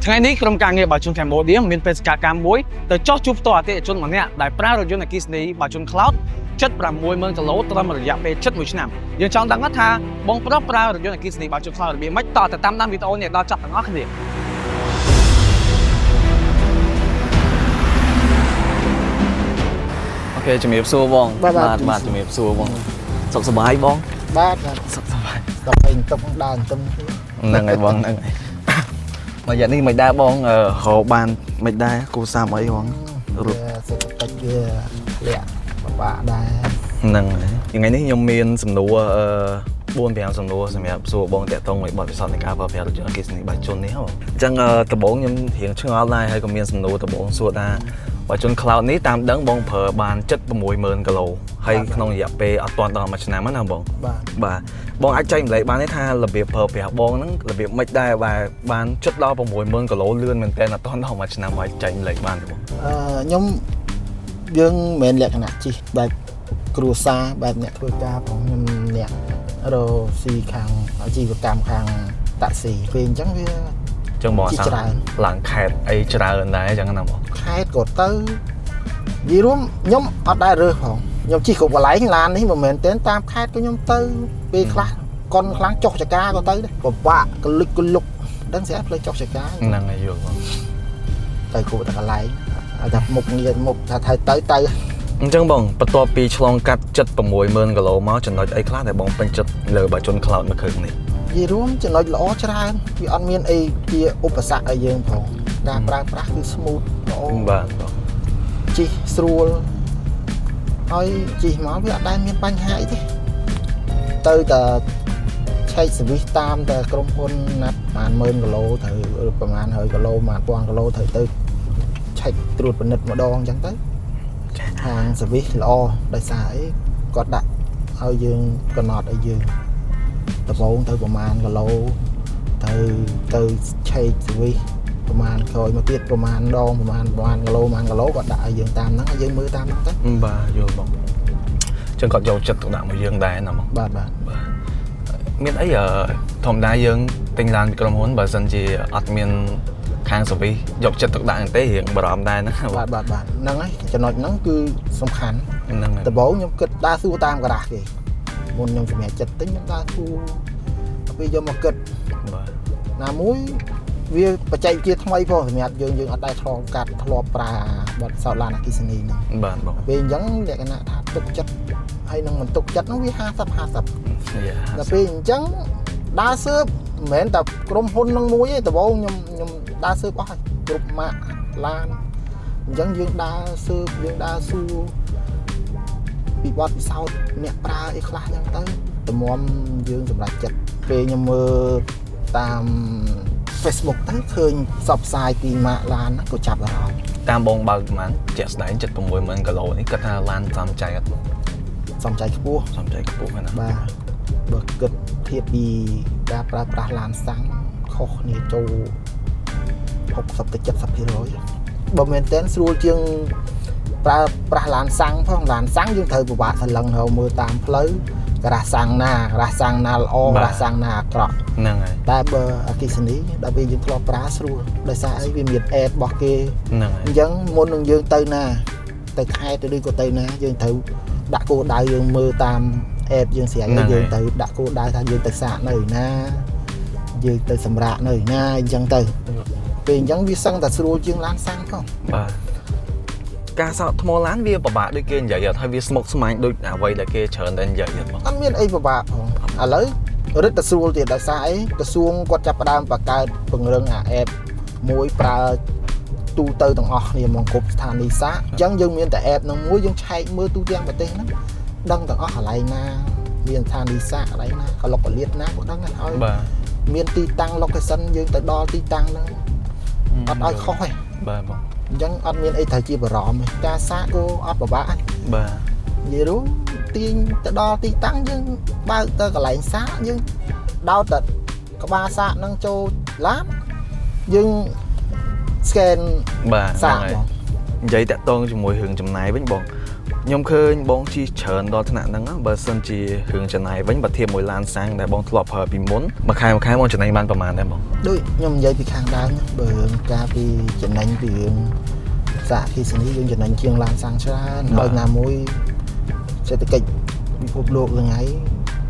ថ្ងៃនេះក្រុមការងារ Baojun Cambodia មានបេសកកម្មមួយទៅចោះជួបផ្ទាល់អតិថិជនម្នាក់ដែលប្រើរថយន្តអគ្គិសនី Baojun Cloud 76,000គីឡូត្រឹមរយៈពេល71ឆ្នាំយើងចង់ដឹងថាបងប្រុសប្រើរថយន្តអគ្គិសនី Baojun Cloud របៀបម៉េចតទៅតាមដានវីដេអូនេះដល់ចប់ទាំងអស់គ្នាOK ជំរាបសួរបង បាទបាទ បាទជំរាបសួរបងសុខសប្បាយបង បាទបាទ សុខសប្បាយ ដល់ពេលទុកដើរទន្ទឹមគ្នា ហ្នឹងហើយបងហ្នឹងហើយមកយ៉ាងនេះមិនដែរបងអឺរកបានមិនដែរគូសាមអីបង រូប វាសេដ្ឋកិច្ចវាធ្លាក់ពិបាកដែរ ហ្នឹងហើយថ្ងៃនេះខ្ញុំមានសំណួរអឺ4 5សំណួរសម្រាប់សួរបងតាក់ទងមួយបទពិសោធន៍នៃការប្រើប្រាស់រថយន្តអគ្គិសនីបាយជុននេះហ៎បងអញ្ចឹងដំបូងខ្ញុំរៀងឆ្ងល់ដែរហើយក៏មានសំណួរដំបូងសួរថាបាយជុន Cloud នេះតាមដឹងបងប្រើបាន76,000គីឡូហើយក្នុងរយៈពេលអត់ទាន់ដល់មួយឆ្នាំហ្នឹងណាបង បាទ បាទបងអាចចែករំលែកបានទេថារបៀបប្រើប្រាស់បងហ្នឹងរបៀបម៉េចដែរបាទបានជិតដល់60000គីឡូលឿនមែនតើអត់ទាន់ដល់មួយឆ្នាំមកចែករំលែកបានទេបង ខ្ញុំយើងមិនមែនលក្ខណៈជិះបែបគ្រួសារបែបអ្នកធ្វើការផងខ្ញុំអ្នករកស៊ីខាងអាជីវកម្មខាងតាក់ស៊ីពេលអញ្ចឹងវា អញ្ចឹងបង ជិះច្រើន ឡើងខេតអីច្រើនដែរអញ្ចឹងណាបង ខេតក៏ទៅនិយាយរួមខ្ញុំអត់ដែររើសផងខ្ញុំជិះគ្រប់កន្លែងឡាននេះមិនមែនទេតាមខេតក៏ខ្ញុំទៅពេលខ្លះកុនខ្លាំងចុះចកាក៏ទៅដែរពិបាកកលិចកលុកដឹងស្រាប់ផ្លូវចុះចកា ហ្នឹងហើយយល់បង ទៅគ្រប់តែកន្លែងឲ្យតែមុខងារមុខថាត្រូវទៅទៅ អញ្ចឹងបងបន្ទាប់ពីឆ្លងកាត់76,000គីឡូមកចំណុចអីខ្លះដែលបងពេញចិត្តលើបាជន Cloud មួយគ្រឿងនេះ និយាយរួមចំណុចល្អច្រើនវាអត់មានអីជាឧបសគ្គឲ្យយើងផងការប្រើប្រាស់គឺ smooth ល្អ បាទបង ជិះស្រួលហើយជិះមកវាអត់ដែលមានបញ្ហាអីទេទៅតែឆែក service តាមតែក្រុមហ៊ុនណាត់ប្រហែល10000គីឡូត្រូវប្រហែល100គីឡូប្រហែល1000គីឡូត្រូវទៅឆែកត្រួតពិនិត្យម្ដងអញ្ចឹងទៅ ខាង service ល្អដោយសារអីគាត់ដាក់ឲ្យយើងកំណត់ឲ្យយើងដំបូងទៅប្រហែលគីឡូទៅទៅឆែក service ប្រហែលក្រោយមកទៀតប្រហែលដងប្រហែលប្រហែលគីឡូប្រហែលគីឡូគាត់ដាក់ឲ្យយើងតាមហ្នឹងឲ្យយើងមើលតាមហ្នឹងទៅ បាទយល់បងអញ្ចឹងគាត់យកចិត្តទុកដាក់មកយើងដែរណាបង បាទបាទ បាទមានអីធម្មតាយើងទិញឡានពីក្រុមហ៊ុនបើសិនជាអត់មានខាង service យកចិត្តទុកដាក់ហ្នឹងទេរៀងបារម្ភដែរណាបង បាទបាទបាទហ្នឹងហើយចំណុចហ្នឹងគឺសំខាន់ ហ្នឹងហើយ ដំបូងខ្ញុំគិតដើរសួរតាមការ៉ាស់គេមុនខ្ញុំសម្រេចចិត្តទិញខ្ញុំដើរសួរដល់ពេលយកមកគិត បាទ ណាមួយវាបច្ចេកវិទ្យាថ្មីផងសម្រាប់យើងយើងអត់ដែលឆ្លងកាត់ធ្លាប់ប្រើបទសោតឡានអគ្គិសនីហ្នឹង បាទបង ពេលអញ្ចឹងលក្ខណៈថាទុកចិត្តហើយនឹងមិនទុកចិត្តហ្នឹងវា50 50 យ៉ា ដល់ពេលអញ្ចឹងដើរស៊ើបមិនមែនតែក្រុមហ៊ុនហ្នឹងមួយទេដំបូងខ្ញុំខ្ញុំដើរស៊ើបអស់ហើយគ្រប់ម៉ាកឡានអញ្ចឹងយើងដើរស៊ើបយើងដើរសួរពីបទពិសោធន៍អ្នកប្រើអីខ្លះអញ្ចឹងទៅតម្រាំយើងសម្រេចចិត្តពេលខ្ញុំមើលតាម Facebook ទៅឃើញផ្សព្វផ្សាយពីម៉ាកឡានហ្នឹងក៏ចាប់អារម្មណ៍ តាមបងបើកប្រហែលជាក់ស្ដែង76,000គីឡូនេះគាត់ថាឡានសំចៃអត់បង សំចៃខ្ពស់ សំចៃខ្ពស់ហ្នឹងណា បាទបើគិតធៀបពីការប្រើប្រាស់ឡានសាំងខុសគ្នាចូល60ទៅ70%បើមែនតើស្រួលជាងប្រើប្រាស់ឡានសាំងផងឡានសាំងយើងត្រូវពិបាកសន្លឹងរកមើលតាមផ្លូវការ៉ាស់សាំងណាការ៉ាស់សាំងណាល្អការ៉ាស់សាំងណាអាក្រក់ ហ្នឹងហើយ តែបើអគ្គិសនីដល់ពេលយើងធ្លាប់ប្រើស្រួលដោយសារអីវាមាន app របស់គេ ហ្នឹងហើយ អញ្ចឹងមុននឹងយើងទៅណាទៅខេត្តឬក៏ទៅណាយើងត្រូវដាក់គោលដៅយើងមើលតាម app យើងស្រាប់ហើយយើងទៅដាក់គោលដៅថាយើងទៅសាកនៅឯណាយើងទៅសម្រាកនៅឯណាអញ្ចឹងទៅពេលអញ្ចឹងវាសឹងតែស្រួលជាងឡានសាំងផង បាទការសោកថ្មឡានវាពិបាកដូចគេនិយាយអត់ហើយវាស្មុគស្មាញដូចអ្វីដែលគេច្រើនតែនិយាយអត់បង អត់មានអីពិបាកផងឥឡូវរឹតតែស្រួលទៀតដោយសារអីក្រសួងគាត់ចាប់ផ្ដើមបង្កើតពង្រឹងអា app មួយប្រើទូទៅទាំងអស់គ្នាមកគ្រប់ស្ថានីយ៍សាកអញ្ចឹងយើងមានតែ app ហ្នឹងមួយយើងឆែកមើលទូទាំងប្រទេសហ្នឹងដឹងទាំងអស់កន្លែងណាមានស្ថានីយ៍សាកកន្លែងណាកលុកកលៀតណាក៏ដឹងដែរហើយ បាទ មានទីតាំង location យើងទៅដល់ទីតាំងហ្នឹងអត់ឲ្យខុសទេ បាទបង អញ្ចឹងអត់មានអីត្រូវជាបារម្ភទេការសាកក៏អត់ពិបាកដែរ បាទ និយាយរួមទាញទៅដល់ទីតាំងយើងបើកទៅកន្លែងសាកយើងដោតតែក្បាលសាកហ្នឹងចូលឡានយើង scan បាទ សាក ហ្នឹងហើយ ហ្មង និយាយតាក់ទងជាមួយរឿងចំណាយវិញបង ខ្ញុំឃើញបងជិះច្រើនដល់ថ្នាក់ហ្នឹងណាបើសិនជារឿងចំណាយវិញបើធៀបមួយឡានសាំងដែលបងធ្លាប់ប្រើពីមុនមួយខែមួយខែបងចំណេញបានប្រហែលដែរបង ដូចខ្ញុំនិយាយពីខាងដើមហ្នឹងបើរឿងការពីចំណេញពីរឿងសាកអគ្គិសនីយើងចំណេញជាងឡានសាំងច្រើនហើយណាមួយសេដ្ឋកិច្ចពិភពលោកថ្ងៃ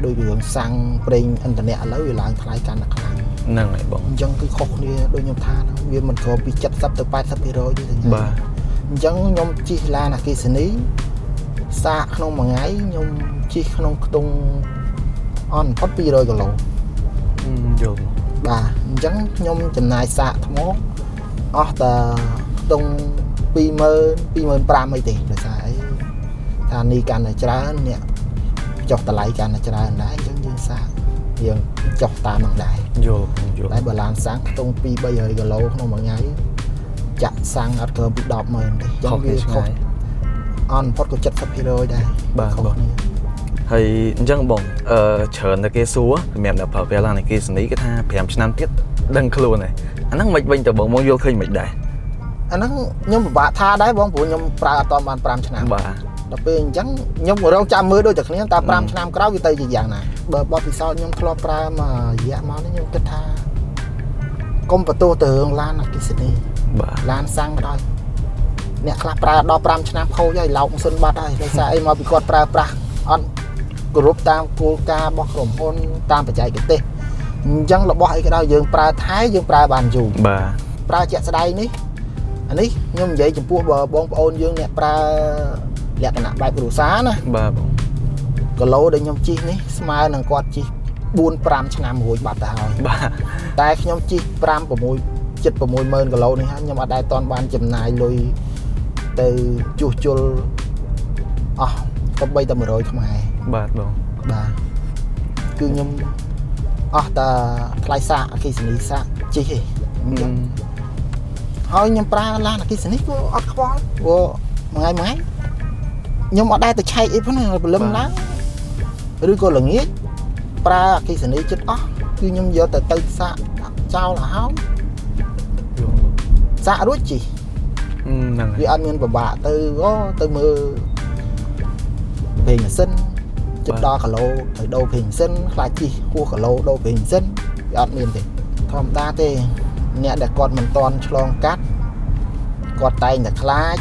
ដូចរឿងសាំងប្រេងឥន្ធនៈឥឡូវវាឡើងថ្លៃកាន់តែខ្លាំង ហ្នឹងហើយបង អញ្ចឹងគឺខុសគ្នាដូចខ្ញុំថាហ្នឹងវាមិនក្រោមពី70ទៅ80%ទេសញ្ញា បាទ អញ្ចឹងខ្ញុំជិះឡានអគ្គិសនីសាកក្នុងមួយថ្ងៃខ្ញុំជិះក្នុងខ្ទង់អន់បំផុត200គីឡូ យល់ បាទអញ្ចឹងខ្ញុំចំណាយសាកថ្មអស់តែខ្ទង់20000 25000អីទេដោយសារអីថានេះកាន់តែច្រើនអ្នកចុះតម្លៃកាន់តែច្រើនដែរអញ្ចឹងយើងសាកយើងចុះតាមនឹងដែរ យល់បងយល់ តែបើឡានសាំងខ្ទង់2 300គីឡូក្នុងមួយថ្ងៃចាក់សាំងអត់ក្រោមពី100000ទេអញ្ចឹ ខុស ងវាខុស គ្នាឆ្ងាយ អន់បំផុតក៏70%ដែរ បាទបង ខុសគ្នា ហើយអញ្ចឹងបងអឺច្រើនតែគេសួរសម្រាប់អ្នកប្រើប្រាស់ឡានអគ្គិសនីគេថា5ឆ្នាំទៀតដឹងខ្លួនហើយអាហ្នឹងមិនវិញទៅបងបងយល់ឃើញមិនដែរ អាហ្នឹងខ្ញុំពិបាកថាដែរបងព្រោះខ្ញុំប្រើអត់តាន់បាន5ឆ្នាំ បាទ ដល់ពេលអញ្ចឹងខ្ញុំក៏រងចាំមើលដូចតែគ្នាតើ5ឆ្នាំក្រោយវាទៅជាយ៉ាងណាបើបទពិសោធន៍ខ្ញុំធ្លាប់ប្រើមួយរយៈមកនេះខ្ញុំគិតថាកុំបន្ទោសទៅរឿងឡានអគ្គិសនី បាទ ឡានសាំងក៏ដោយអ្នកខ្លះប្រើដល់5ឆ្នាំខូចហើយឡោកម៉ាស៊ីនបាត់ហើយដោយសារអីមកពីគាត់ប្រើប្រាស់អត់គោរពតាមគោលការណ៍របស់ក្រុមហ៊ុនតាមបច្ចេកទេសអញ្ចឹងរបស់អីក៏ដោយយើងប្រើថែយើងប្រើបានយូរ បាទ ប្រើជាក់ស្ដែងនេះអានេះខ្ញុំនិយាយចំពោះបើបងប្អូនយើងអ្នកប្រើលក្ខណៈបែបគ្រួសារណា បាទបង គីឡូដែលខ្ញុំជិះនេះស្មើនឹងគាត់ជិះ4 5ឆ្នាំរួចបាត់ទៅហើយ បាទ តែខ្ញុំជិះ5 6ជិត60000គីឡូនេះហើយខ្ញុំអត់ដែលតន់បានចំណាយលុយទៅជួសជុលអស់ទៅបីតែ100ខ្មែរ បាទបង បាទគឺខ្ញុំអស់តែថ្លៃសាកអគ្គិសនីសាកជិះឯងអញ្ចឹង ហើយខ្ញុំប្រើឡានអគ្គិសនីក៏អត់ខ្វល់ព្រោះមួយថ្ងៃមួយថ្ងៃខ្ញុំអត់ដែលទៅឆែកអីផងណាព្រលឹមឡើងឬក៏ល្ងាចប្រើអគ្គិសនីចិត្តអស់គឺខ្ញុំយកទៅទៅសាកចោលឲ្យហើយ យល់បង សាករួចជិះ ហ្នឹងហើយ វាអត់មានពិបាកទៅអូទៅមើលប្រេងម៉ាស៊ីនចិត្តដល់គីឡូត្រូវដូរប្រេងម៉ាស៊ីនខ្លាចជិះហួសគីឡូដូរប្រេងម៉ាស៊ីនវាអត់មានទេធម្មតាទេអ្នកដែលគាត់មិនតន់ឆ្លងកាត់គាត់តែងតែខ្លាច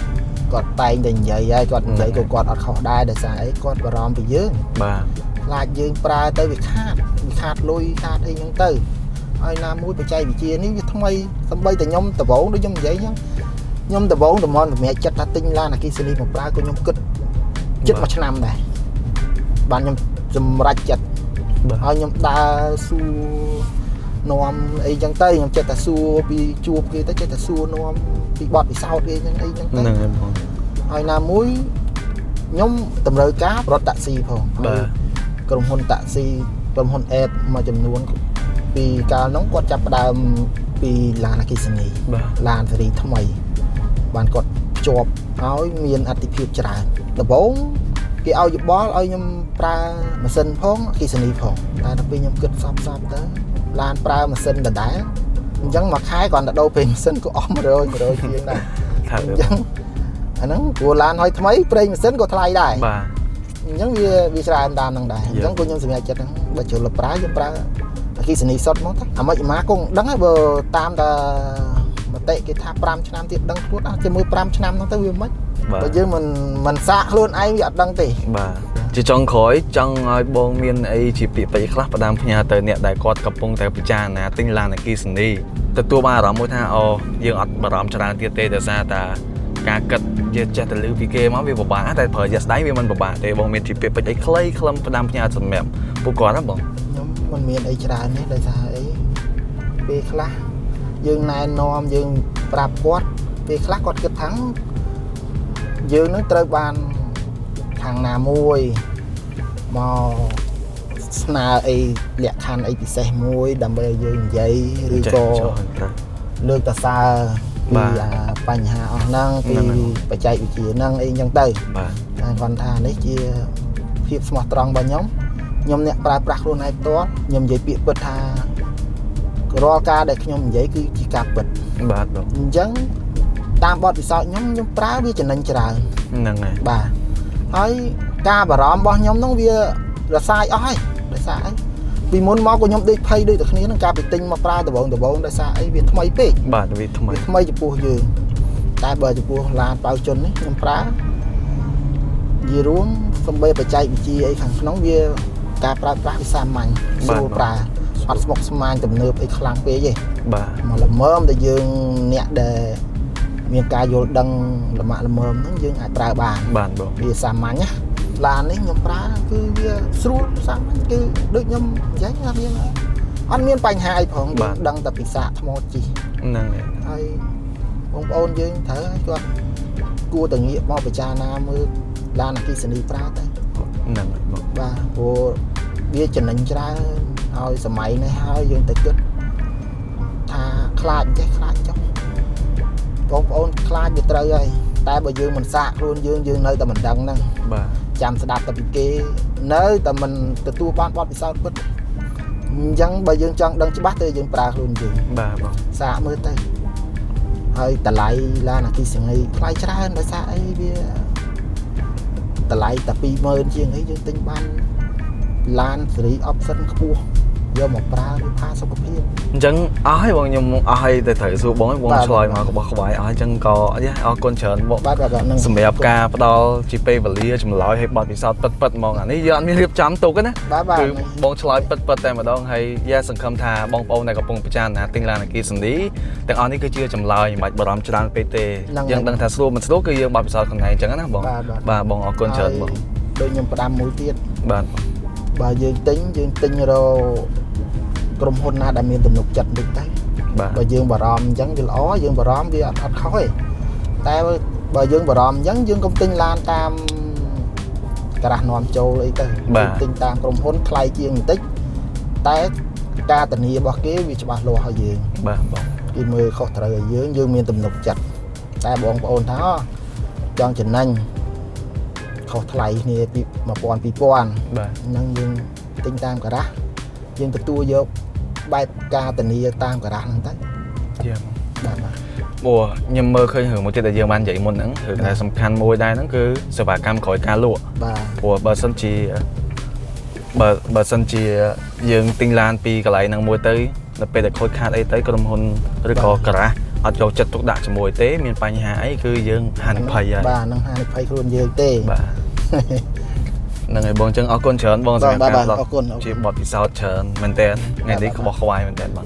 គាត់តែងតែនិយាយហើយគាត់និយាយក៏គាត់អត់ខុសដែរដោយសារអីគាត់បារម្ភពីយើង បាទ ខ្លាចយើងប្រើទៅវាខាតវាខាតលុយខាតអីហ្នឹងទៅហើយណាមួយបច្ចេកវិទ្យានេះវាថ្មីសំបីតែខ្ញុំដំបូងដូចខ្ញុំនិយាយហ្នឹងខ្ញុំដំបូងតម្រាំសម្រាប់ចិត្តថាទិញឡានអគ្គិសនីមកប្រើក៏ខ្ញុំគិតចិត្តមួយឆ្នាំដែរបានខ្ញុំសម្រេចចិត្ត បាទ ហើយខ្ញុំដើរសួរនាំអីចឹងទៅខ្ញុំចិត្តតែសួរពីជួបគេទៅចិត្តតែសួរនាំពីបទពិសោធន៍គេចឹងអីចឹងទៅ ហ្នឹងហើយបង ហើយណាមួយខ្ញុំតម្រូវការរត់តាក់ស៊ីផង បាទ ក្រុមហ៊ុនតាក់ស៊ីក្រុមហ៊ុនអេបមួយចំនួនពីកាលនោះគាត់ចាប់ផ្ដើមពីឡានអគ្គិសនី បាទ ឡានស៊េរីថ្មីបានគាត់ភ្ជាប់ឲ្យមានអត្ថិភាពច្រើនដំបូងគេឲ្យយោបល់ឲ្យខ្ញុំប្រើម៉ាស៊ីនផងអគ្គិសនីផងតែដល់ពេលខ្ញុំគិតសពសពទៅឡានប្រើម៉ាស៊ីនដដែលអញ្ចឹងមួយខែគ្រាន់តែដូរប្រេងម៉ាស៊ីនក៏អស់100 100ជាងដែរ ថា អញ្ចឹងអាហ្នឹងព្រោះឡានហើយថ្មីប្រេងម៉ាស៊ីនក៏ថ្លៃដែរ បាទ អញ្ចឹងវាវាច្រើនតាមហ្នឹងដែរ យើ អញ្ចឹងក៏ខ្ញុំសម្រេចចិត្តហ្នឹងបើជ្រុលប្រើយើងប្រើអគ្គិសនីសុទ្ធហ្មងទៅអាម៉េចអាម៉ាគង់ដឹងហើយបើតាមតែមតិគេថា5ឆ្នាំទៀតដឹងខ្លួនអស់ជាមួយ5ឆ្នាំហ្នឹងទៅវាមិន បាទ បើយើងមិនមិនសាកខ្លួនឯងវាអត់ដឹងទេ បាទជាចុងក្រោយចង់ឲ្យបងមានអីជាពាក្យពេចន៍ខ្លះផ្ដាំផ្ញើទៅអ្នកដែលគាត់កំពុងតែពិចារណាទិញឡានអគ្គិសនីទទួលបានអារម្មណ៍មួយថាអូយើងអត់បារម្ភច្រើនទៀតទេដោយសារតាការគិតយើងចេះតែលឺពីគេមកវាពិបាកតែប្រើជាក់ស្ដែងវាមិនពិបាកទេបងមានជាពាក្យពេចន៍អីខ្លីខ្លឹមផ្ដាំផ្ញើសម្រាប់ពួកគាត់ណាបង ខ្ញុំមិនមានអីច្រើនទេដោយសារអីពេលខ្លះយើងណែនាំយើងប្រាប់គាត់ពេលខ្លះគាត់គិតថាយើងនឹងត្រូវបានខាងណាមួយមកស្នើអីលក្ខខណ្ឌអីពិសេសមួយដើម្បីឲ្យយើងនិយាយឬក៏ ចេះចូលត្រូវ លើកតសើពី បាទ អាបញ្ហាអស់ហ្នឹងពី ហ្នឹងហើយ បច្ចេកវិទ្យាហ្នឹងអីចឹងទៅ បាទ តែគាត់ថានេះជាភាពស្មោះត្រង់របស់ខ្ញុំខ្ញុំអ្នកប្រើប្រាស់ខ្លួនឯងផ្ទាល់ខ្ញុំនិយាយពាក្យពិតថារាល់ការដែលខ្ញុំនិយាយគឺជាការពិត បាទបង អញ្ចឹងតាមបទពិសោធន៍ខ្ញុំខ្ញុំប្រើវាចំណេញច្រើន ហ្នឹងហើយ បាទ ហើយការបារម្ភរបស់ខ្ញុំហ្នឹងវារសាយអស់ហើយដោយសារអីពីមុនមកក៏ខ្ញុំដេកភ័យដូចតែគ្នាហ្នឹងការពីទិញមកប្រើដំបងដំបងដោយសារអីវាថ្មីពេក។ បាទវាថ្មី។ វាថ្មីចំពោះយើងតែបើចំពោះឡានប៉ៅជុននេះខ្ញុំប្រើនិយាយរួមសំបីបច្ចេកវិទ្យាអីខាងក្នុងវាការប្រើប្រាស់វាសាមញ្ញស្រួលប្រើអត់ស្មុគស្មាញទំនើបអីខ្លាំងពេកទេ។ បាទ មកល្មមដែលយើងអ្នកដែលមានការយល់ដឹងល្មាក់ល្មមហ្នឹងយើងអាចប្រើបាន។ បាទបង វាសាមញ្ញណាឡាននេះខ្ញុំប្រើគឺវាស្រួលសាមញ្ញគឺដូចខ្ញុំនិយាយថាវាអត់មានបញ្ហាអីផងយើងដឹងតែពិសាកថ្មជិះ ហ្នឹងហើយ។ ហើយបងប្អូនយើងត្រូវឲ្យគាត់គួរតែងាកមកពិចារណាមើលឡានអគ្គិសនីប្រើទៅ ហ្នឹងហើយបង បាទព្រោះវាចំណេញច្រើនហើយសម័យនេះហើយយើងទៅគិតថាខ្លាចចេះខ្លាចចុះបងប្អូនខ្លាចវាត្រូវហើយតែបើយើងមិនសាកខ្លួនយើងយើងនៅតែមិនដឹងហ្នឹង បាទ ចាំស្ដាប់តែពីគេនៅតែមិនទទួលបានបទពិសោធន៍ពិតអញ្ចឹងបើយើងចង់ដឹងច្បាស់ទៅយើងប្រើខ្លួនយើង បាទបង សាកមើលទៅហើយតម្លៃឡានអគ្គិសនីថ្លៃច្រើនដោយសារអីវាតម្លៃតែ20000ជាងអីយើងទិញបានឡានស៊េរី option ខ្ពស់យកមកប្រើវាផាសុខភាព អញ្ចឹងអស់ហើយបងខ្ញុំអស់ហើយតែត្រូវសួរបងហើយបង បាទ ឆ្លើយមកក្បោះក្បាយអស់ហើយអញ្ចឹងក៏អរគុណច្រើនបង បាទបាទបាទនឹង សម្រាប់ការផ្ដល់ជាពេលវេលាចម្លើយឲ្យបទពិសោធន៍ពិតពិតៗហ្មងអានេះយើងអត់មានរៀបចំទុកទេណា បាទបាទ គឺបងឆ្លើយពិតពិតៗតែម្ដងហើយយ៉ាសង្ឃឹមថាបងប្អូនដែលកំពុងពិចារណាទិញឡានអគ្គិសនីទាំងអស់នេះគឺជាចម្លើយមិនបាច់បារម្ភច្រើនពេកទេ ហ្នឹងហើយ យើងដឹងថាស្រួលមិនស្រួលគឺយើងបទពិសោធន៍ខ្លួនឯងអញ្ចឹងណាបង បាទបាទ បាទបងអរគុណច្រើនបង ហើយដូចខ្ញុំផ្ដាំមួយទៀត បាទ បើយើងទិញយើងទិញរកក្រុមហ៊ុនណាដែលមានទំនុកចិត្តបន្តិចទៅ បាទ បើយើងបារម្ភអញ្ចឹងវាល្អយើងបារម្ភវាអត់ខុសទេតែបើយើងបារម្ភអញ្ចឹងយើងកុំទិញឡានតាមការ៉ាស់នាំចូលអីទៅ បាទ ទិញតាមក្រុមហ៊ុនថ្លៃជាងបន្តិចតែការធានារបស់គេវាច្បាស់លាស់ឲ្យយើង បាទបង គេមើលខុសត្រូវឲ្យយើងយើងមានទំនុកចិត្តតែបងប្អូនថាអូចង់ចំណេញខុសថ្លៃគ្នាពី1000 2000 បាទ ហ្នឹងយើងទិញតាមការ៉ាស់យើងទទួលយកបែបការធានាតាមការ៉ាស់ហ្នឹងទៅ យ៉ា បាទបាទ ព្រោះខ្ញុំមើលឃើញរឿងមួយទៀតដែលយើងបាននិយាយមុនហ្នឹងរឿងដែលសំខាន់មួយដែរហ្នឹងគឺសេវាកម្មក្រោយការលក់ បាទ ព្រោះបើសិនជាយើងទិញឡានពីកន្លែងហ្នឹងមួយទៅនៅពេលដែលខូចខាតអីទៅក្រុមហ៊ុនឬក៏ការ៉ាស់អត់យកចិត្តទុកដាក់ជាមួយទេមានបញ្ហាអីគឺយើងហានិភ័យហើយ។ បាទហ្នឹងហានិភ័យខ្លួនយើងទេ បាទហ្នឹងហើយបងអញ្ចឹងអរគុណច្រើនបងសម្រាប់ បាទ ការផ្ដល់ អរគុណអរគុណ ជាបទពិសោធន៍ច្រើនមែនតើថ្ងៃនេះ បាទ ក្បោះក្បាយមែនតើបង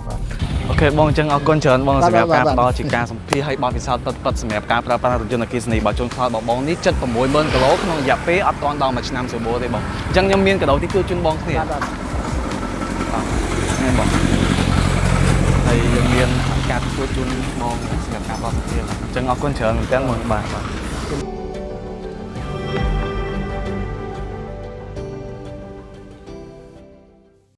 OK បងអញ្ចឹងអរគុណច្រើនបង បាទ សម្រាប់ បាទបាទ ការផ្ដល់ជាការសម្ភាសឲ្យបទពិសោធន៍ពិតៗសម្រាប់ការប្រើប្រាស់រថយន្តអគ្គិសនីបាជុនខ្លោចរបស់បងនេះ76,000គីឡូក្នុងរយៈពេលអត់ទាន់ដល់មួយឆ្នាំស្រួលទេបងអញ្ចឹងខ្ញុំមានកាដូតិចតួចជូនបងគ្នា បាទបាទ នេះបងហើយយើងមានការទទួលជូនបងសម្រាប់ការផ្ដល់សម្ភារអញ្ចឹងអរគុណច្រើនមែនតើបងបាទបាទ។